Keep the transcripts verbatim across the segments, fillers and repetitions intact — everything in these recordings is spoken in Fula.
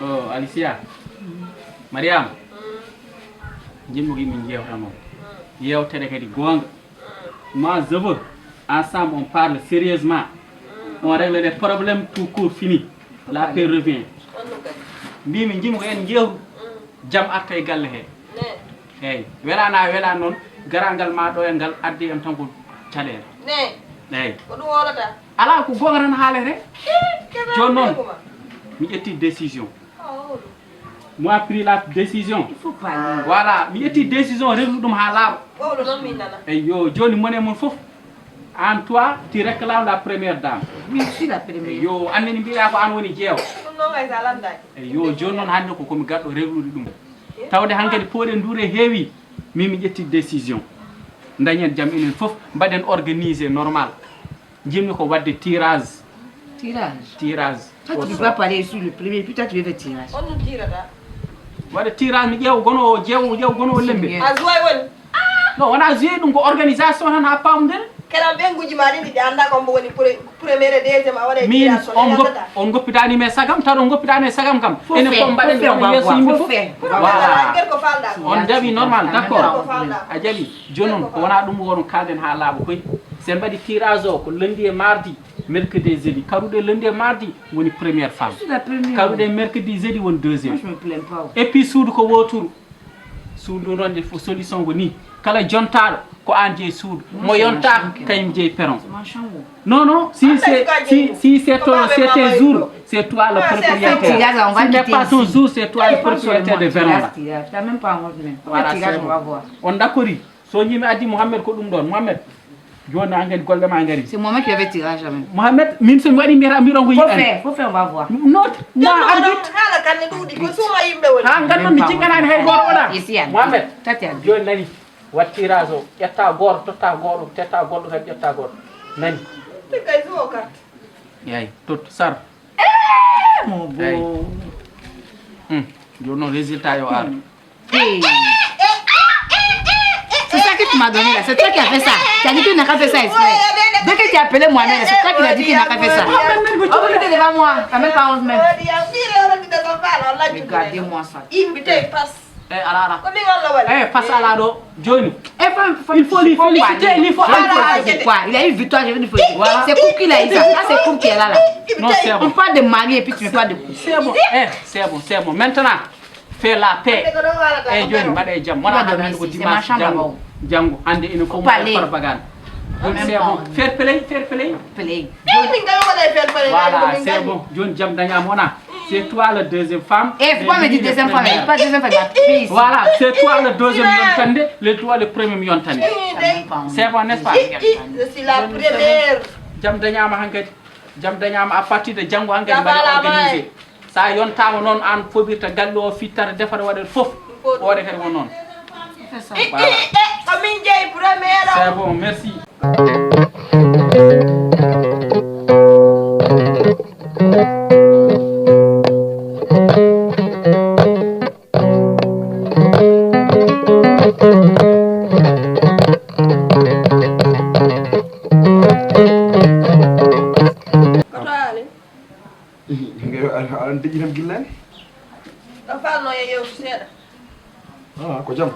Oh, Alicia. Mariam. Jimmo gi min jewtano. Yewtere kadi gonga. Moi, je veux, ensemble, on parle sérieusement. On règle les problèmes tout court, fini. La paix revient. Mbimi jimmo ko en jewru. Jam arta e galle he. Eyyi, welana welani noon, garangal ma ɗo e ngal addi en tan ko caɗeele. Ne. Eyyi. Ko ɗum wowlata? Ala, ko gonga tan haalete. Joni noon, mi ƴetti décision. Moi pris la décision. Il faut parler. Voilà, mi ƴetti décision, reglu ɗum ha laaɓa. Wowlo noon min nana. Eyyo, joni mone mon fof. An toi, tu réclames la première dame. Oui, je suis la première. Eyyo, annene mbiɗa ko an woni jeewo. Ɗum noon hay sa landaki. Eyyo, joni noon hannde ko komi gaɗɗo reglude ɗum. Tawde hankadi pooɗen nduure heewi, min mi ƴetti décision. Dañen jam enen fof, mbaɗen organisé normal. Jimmi ko waɗde tirage. Tirage. Toi, tu peux pas parler sur le premier, puis toi, tu veux faire tirage. On nous tirata. Waɗa tirage, mi ƴeewa gono o, ƴeewa, ƴeewa gono o lembe. A joué woni? Non, wona joué, ɗum ko organisation tan ha pamden. Kala ɓenguji ma ɗiɗi ɗi annda ko mbo woni pre-, premier et deuxième a waɗa e min tirage on gop-, on goppitani me sagam, taw on goppitani e sagam kam. Enen fof mbaɗen ɗon yeeso yimɓe fof. Voilà. On jaɓi normal, d'accord. A jaɓi. Jonon ko wona ɗum wono kalden ha laaɓa koy. Sen mbaɗi tirage o ko lundi e mardi, mercredi e jeudi. Karuɗe lundi e mardi woni première femme. Je suis la première. Karuɗe mercredi jeudi woni deuxième. Moi, je me plains pas. Et puis suudu ko woturu. Suudu noon il faut solution ko ni. Kala jontaɗo ko an jeeyi suudu. Mo yontaka kayum jeeyi peron. Non, non, si c'est, si, si c'est ton, c'est tes jours, c'est toi le propriétaire. Si n'est pas ton jour, c'est toi le propriétaire de Verona. T'as même pas honte même. Voilà, c'est bon. On d'accord. So ñimi addi Mohamed ko ɗum ɗon. Mohamed, joni an kadi golle ma ngari. C'est moi qui avais tirage même. Mohamed, min so mi waɗi mbiyata mbiɗon ko yiɗani. Faut faire, faut faire, on va voir. Non, moi arbitre. Hala kan ne ɗuuɗi ko suuma yimɓe woni. Ha ngannon mi jinganani hay goto wona. Mohamed, joni nani. Wat tirage o, ƴetta gooto, totta goɗɗo, totta goɗɗo kadi ƴetta goɗɗo. Nani? Te kay so o carte. Eyi, tottu sar. Eh, mon beau. Eyi. Hmm. Jooni noon résultat yo ar. Hmm. Hey. C'est ça que tu m'as donné là, c'est toi qui as fait ça. Tu as dit qu'il n'a pas fait ça exprès. Dès que tu as appelé Mohamed, c'est toi qui as dit qu'il n'a pas fait ça. Oh, mettez devant moi, t'as même pas honte même. Regardez-moi ça. Invité passe. Eh, ala, ala. Ko min Allah waɗi. Eh, passe ala ɗo. Joni. Eh, fam-, fam-, il faut lui féliciter, il faut encourager. Quoi ? Il a eu victoire, je vais lui féliciter. Voilà. C'est pour qui il a eu ça ? Ça, c'est pour qui elle a là ? Non, c'est bon. On parle de mari et puis tu me parles de couple. C'est bon. Eh, c'est bon, c'est bon. Maintenant, fais la paix. Eh, joni, mbaɗe jam. Wona hannde ko dimanche, janngo. Janngo, hannde enen fof mbaɗen propagande. Donc, c'est bon. Fair play, fair play. Play. Voilà, c'est bon. Joni jam dañama wona. C'est toi la deuxième femme. Eh, faut pas me dire deuxième femme, pas deuxième femme, ma fille. Voilà, c'est toi le deuxième yontande, le toi le premier yontande. C'est bon, n'est-ce pas ? Je suis la première. Jam dañama hankadi. Jam dañama à partir de janngo hankadi mbaɗe organisé. Sa yontama noon an foɓirta galle o, fittata, defata, waɗata fof. Oɗe kadi won noon. Voilà. Ko min jeeyi première o. C'est bon, merci. Koto aali? Aɗa deƴƴi tan gillani? Ɗo falno e yewtu seeɗa. Ah, ko jam?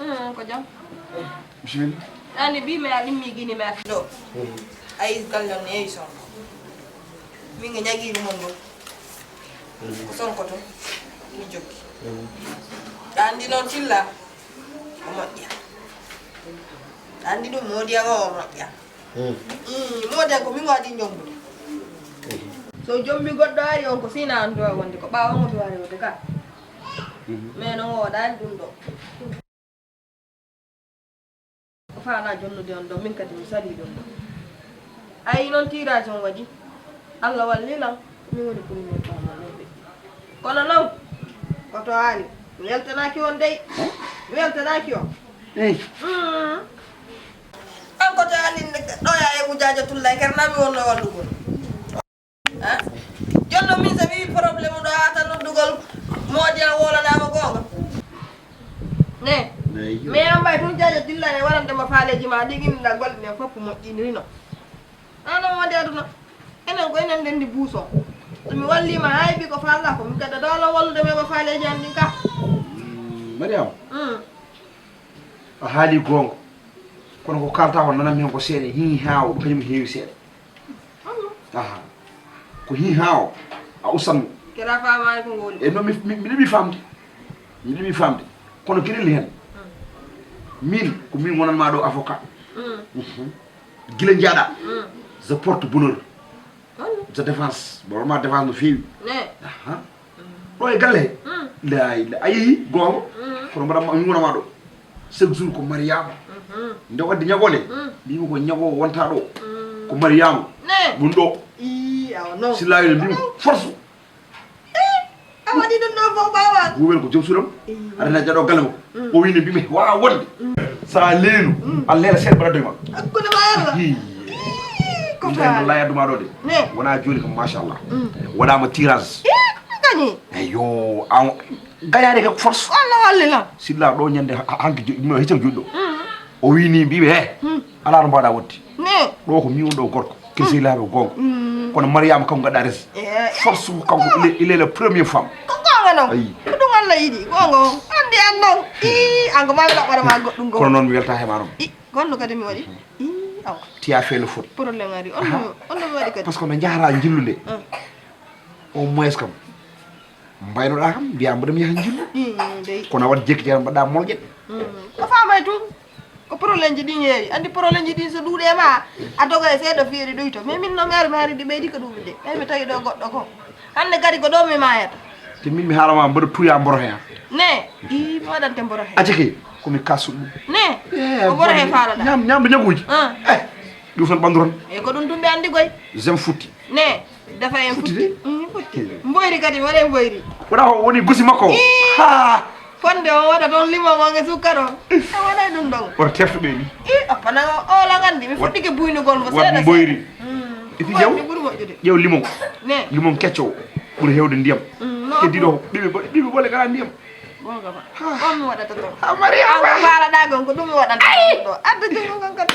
Mm, ko jam. Bisimilla. Ani bi mi a ɗimmi gini mi a ɗo. Mm. Ayi, gallam ne yeewi Sonko. Min nge ñagiiɗo mon ɗo. Mm. Ko Sonko to mi jokki. Mm. Ɗa anndi noon Silla ko moƴƴa. Anndi ɗum moodi an o moƴƴa. Moodi an ko min waɗi jombude. So jombi goɗɗo ari on ko sina an dowa wonde ko ɓaawo mo dowa rewde ka. Mais non o waɗani ɗum ɗo. O faala jonnude on ɗo, min kadi mi salii ɗum ɗo. Ayi noon tirage on waɗi. Allah walli lan, min woni premier femme on ɗo. Kono noon, ko to aali, mi weltanaaki on dey. Mi weltanaaki on. Eyi. Mm. An ko to aali ɗo ya e Mujaaja Tullay, kadi na mi wonno wallugol. Ah? Jonno min so mi wi problème ɗo haa tan noddugol moodi an wolanaama goonga. Ne. Mais an mbay tun jaajo dillane warande ma faaleji ma ɗi ginɗa golle ɗen fof moƴƴinirino. Ano wonde aduna. Enen ko enen ndendi buuso. So mi wallima haybi ko faalɗa ko mi gadda dawla wallude mi ma faaleji an ɗin ka. Mariama. Mm. A haali goonga. Kono ko kalta ko nanami hen ko seeɗa hin haa o ɗum kañum heewi seeɗa. Aha. Ko hi haa o a usanno. Kela faamaani ko ngoni. E non mi mi mi famde. Mi mi famde. Kono kiri li hen. Min ko min wonan ma ɗo avocat. Mhm. Gila njaɗa. Je porte bonheur. Je défense. Bon ma défense no feewi. Ne. Aha. Ɗo e galle he. Lay a yehi goonga. Kono mbaɗa mi wona ma ɗo. Chaque jour ko Mariama. Nde wadde ñagole. Mbimi ko ñago wonta ɗo. Ko Mariama. Ɗum ɗo. Ii awa non. Sillayo ne mbimi force. A waɗi ɗum ɗo fof ɓawa. Wumen ko joom suuɗam. Aɗana jaɗo galle mo. O wini mbimi wawa wonde. Sa leenu. A leela seeɗa mbaɗa doyma. Hakkude ma Allah. Ko fa. Wallahi adduma ɗo de. Wona joni kam machallah. Waɗama tirage. Gañi. Eyo an gañade kak force. Allah walli lan. Silla ɗo ñande hanki hecam joɗɗo. O wini mbiɓe he. Ala no mbaɗa wodde. Ne. Ɗo ko mi won ɗo gorko. Kirsi laaɓe gonga. Kono Mariama kam gaɗa res. Force ko kanko il est la première femme. Ko gonga non. Ayi. Ko ɗum Allah yiɗi gonga on. Andi an non. I an ko mami laɓɓara ma goɗɗum gonga. Kono noon mi welta he ma noon. Gonno kadi mi waɗi. I aw. Tu as fait le faute. Problème ari on on mi waɗi kadi. Parce que no jahata jillude. Au moins kam mbaynoɗa kam mbiya mboɗo mi yaha jillu. Kono a waɗa jekki jara mbaɗa molƴe. Ko famay tun. Ko problème ji ɗin heewi andi problème ji ɗin so ɗuuɗe ma. A doga e seeɗa fiiri ɗuyto mais min no mi ari mi hari ɗi ɓeydi ko ɗuuɗude ɓay mi tawi ɗo goɗɗo ko. Hande kadi ko ɗo mi mayata. Te min mi haalama mboɗo tuya mboro hen. Ne i mi waɗante mboro hen. Aceke komi kasuɗo ɗum. Ne ko mboro hen faalaɗa. Ñamde ñaguji. E ɗum tan ɓandu tan. E ko ɗum tumɓe andi koy. Jem futti. Ne dafa en futti. Futti mboyri kadi waɗa mboyri. Waɗa o woni gosi makko. Ha. Fonde o waɗa toon limon on e sukkar on. A waɗa ɗum ɗon. Wota tertuɓe ni. I appana o ola gandi mi fuɗɗike buynugol mo seeɗa mboyri. Ifi jaw ɓuri moƴƴude. Ƴeew limon. Ne limon kecco o ɓuri hewde ndiyam. Keddiɗo ɓiɓe ɓiɓe ɓole kala ndiyam. Gonga ma on mi waɗata toon. A mariama faalaɗa gon ko ɗum mi waɗanta ɗo adda jungo gon kadi.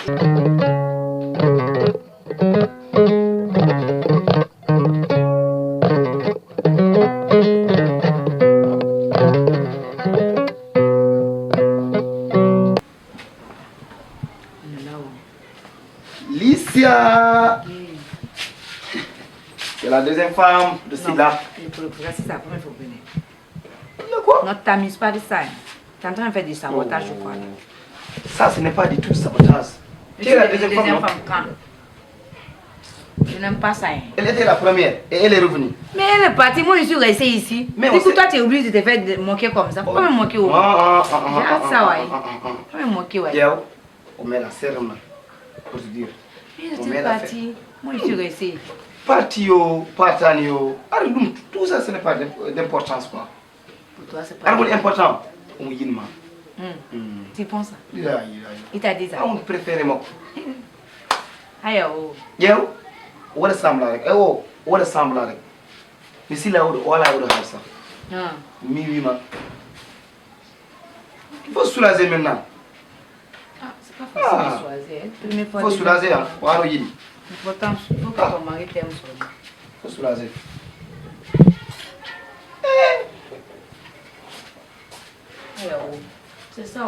Licia. C'est la deuxième femme de Silla. C'est la première fois que vous venez. Quoi? Ne t'amuse pas de ça. Hein. T'es en train de faire du sabotage ou quoi là? Ça, ce n'est pas du tout sabotage. Tu es la deuxième femme, non? Quand? Je n'aime pas ça. Hein. Elle était la première et elle est revenue. Mais elle est partie, moi je suis restée ici. Mais toi, tu es obligé de te faire moquer comme ça. Faut pas me moquer. J'ai hâte ça, ouais. Faut pas me moquer, ouais. O mela serrement pour te dire. Mais je suis partie. Moi je suis restée. Parti yo, partani yo. Ari ɗum, tout ça ce n'est pas d'importance quoi. Pour toi c'est pas. Ari woni important omo yiɗma. Tu penses ça? Il t'a dit ça? On préféré makko. Aya o. Ƴeew. Waɗa semblant rek. E o waɗa semblant rek. Mi sila oɗo o ala oɗo haalsa. Mi wima. Il faut soulager maintenant. Ah, c'est pas facile de choisir. Hein. Première fois. Faut soulager, hein. Waro yini. Important, il faut que ton mari t'aime seulement. Faut soulager. Alors, c'est ça.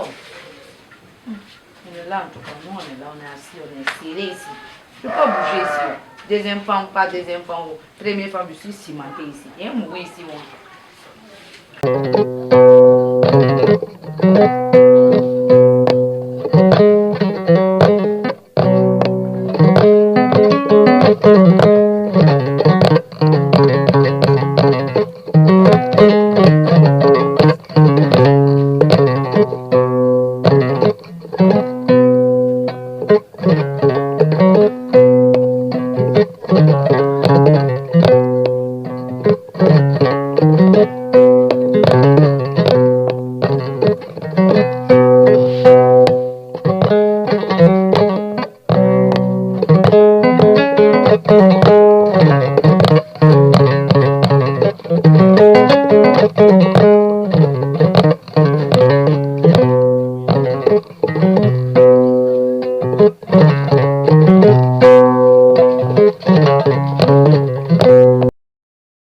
On est là, en tout cas, nous, on est là, on est assis, on est serré ici. Je peux pas bouger ici. Deuxième femme, pas deuxième femme. Première femme, je suis cimentée ici. Viens mourir ici, moi.